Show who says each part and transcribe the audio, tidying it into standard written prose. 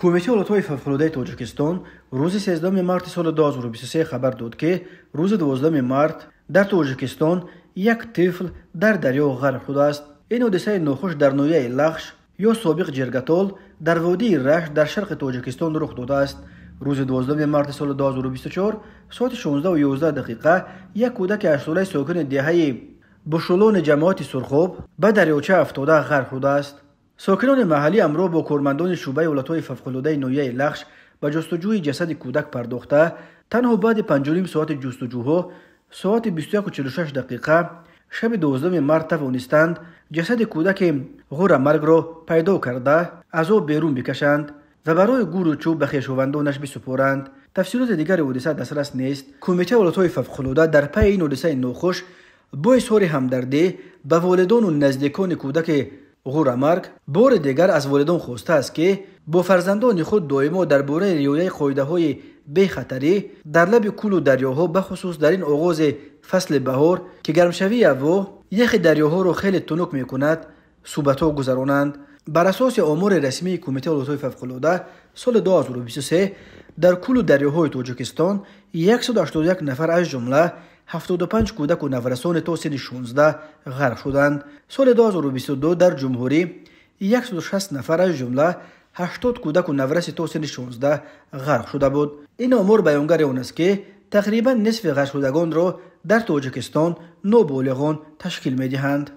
Speaker 1: Кумитаи ҳолатҳои фавқулодаи Тоҷикистон рӯзи 13 марти соли 2023 хабар дод, ки рӯзи 12 март дар Тоҷикистон як тифл дар дарё ғарқ шудааст. Ин ҳодисаи нохуш дар ноҳияи Лахш ё собиқ Ҷиргатол дар водии Рашт дар шарқи Тоҷикистон рух додааст. Рӯзи 12 марти соли 2024 соати 16:11 дақиқа як кӯдаки 8-солаи сокини деҳаи Бушулони ҷамоати Сурхоб ба дарёча афтода ғарқ шудааст. Сокинони маҳаллӣ ҳамроҳ бо кормандони шӯъбаи ҳолатҳои фавқулодаи ноҳияи Лахш ба ҷустуҷӯи ҷасади кӯдак пардохта, танҳо баъди 5,5 соати ҷустуҷӯҳо соати 21:46 дақиқа шаби 12 март тавонистанд ҷасади кӯдаки ғурамаргро пайдо карда, аз об берун бикашанд ва барои гуру чӯб ба хешовандонаш бисупоранд. Тафсилоти дигари ҳодиса дастрас нест. Кумитаи ҳолатҳои фавқулода дар пайи ин ҳодисаи нохуш бо изҳори ҳамдардӣ ба волидону наздикони кӯдаки ғурамарг бори дигар аз волидон хостааст, ки бо фарзандони худ доимо дар бораи риояи қоидаҳои бехатарӣ дар лаби кӯлу дарёҳо, бахусус дар ин оғози фасли баҳор, ки гармшавии ҳаво яхи дарёҳоро хеле тунук мекунад, суҳбатҳо гузаронанд. Бар асоси омори расмии Кумитаи ҳолатҳои фавқулода соли 2023 дар кӯлу дарёҳои Тоҷикистон 181 нафар, аз ҷумла 75 кӯдаку наврасони то синни 16 ғарқ шуданд. Соли 2022 дар ҷумҳурӣ 160 нафар, аз ҷумла 80 кӯдаку навраси то синни 16 ғарқ шуда буд. Ин омор баёнгари он аст, ки тақрибан нисфи ғарқшудагонро дар Тоҷикистон ноболиғон ташкил медиҳанд.